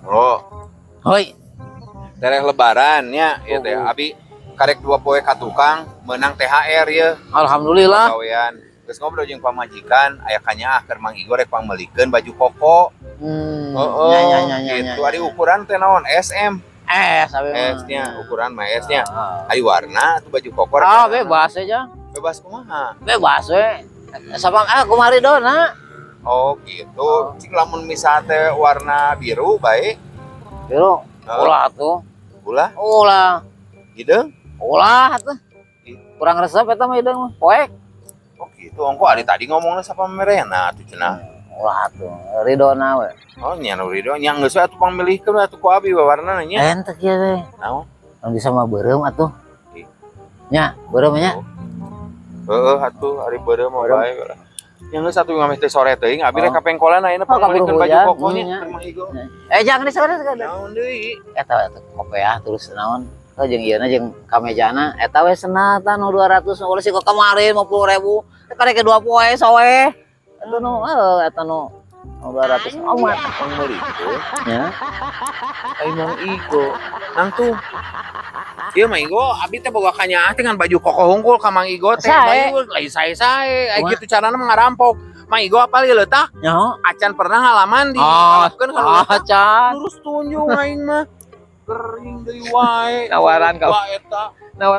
Oh, Hoi. Tereh Lebaran nya ieu teh Oh. abi karek 2 poe ka tukang menang THR ye. Alhamdulillah. Gawean. Geus ngobrol jeung pamajikan, aya kanyaah keur Mang Igo rek pangmeulikeun baju koko. Oh, Nya nya nya nya. Gitu. Ari ukuran teh naon? SM. S abi mah. S nya, ukuran mah S nya. Ah, Ari warna tuh baju koko rek ah, warna. Bebas aja. Bebas kumaha? Bebas we. Sabang ah kumari dona. Oh, gitu. Cing lamun misal teh warna biru baik. Biru. Oh. Ulah tuh. Ulah, Ulah. Hideung. Ulah tuh. Kurang resep eta mah hideung mah. Poek. Oh gitu, ongko ari tadi ngomongna sapa merena atuh cenah. Ulah tuh. Ridona we. Oh nya nu ridho nya, geus we atuh pangmilihkeun atuh ku abi warnana nya. Ente kieu teh. Naon? Mun bisa mah beureum atuh. Ih. Nya, beureum nya. Heeh atuh, ari beureum mah Beureum. Bae lah. Yang geus atuh ngameh teh sore teuing abi rek Oh. ka pengkolan ayeuna Oh, kaburu pangmeulikeun baju hujan. kokonya Nya. keur Mang Igo. Eh, jangan di sore sekali. Naon deui? Eta eta kopeah terus naon? Oh, jeung ieu jeung kamejana eta we senatan nu 200 ulah sih kok kemarin 50.000. Karek ke 2 poe soe. Eta nu eta nu nu 200 omat. Pangmeulikeun Ya. ai Mang Igo. Nang tuh. Ieu Mang Igo, abi teh boga kanyaah teh ngan baju koko hungkul ka Mang Igo teh. Sae. Bayu lain sae-sae. Ai Kumaha? Kitu carana mah ngarampok. Mang Igo apal ieu leutak? Nyaho. Acan pernah ngalaman di Oh, alapkeun kalau ah, can. lurus tunjung aing mah. Kering deui wae. Nawaran kau. Wah, eta. Nawar.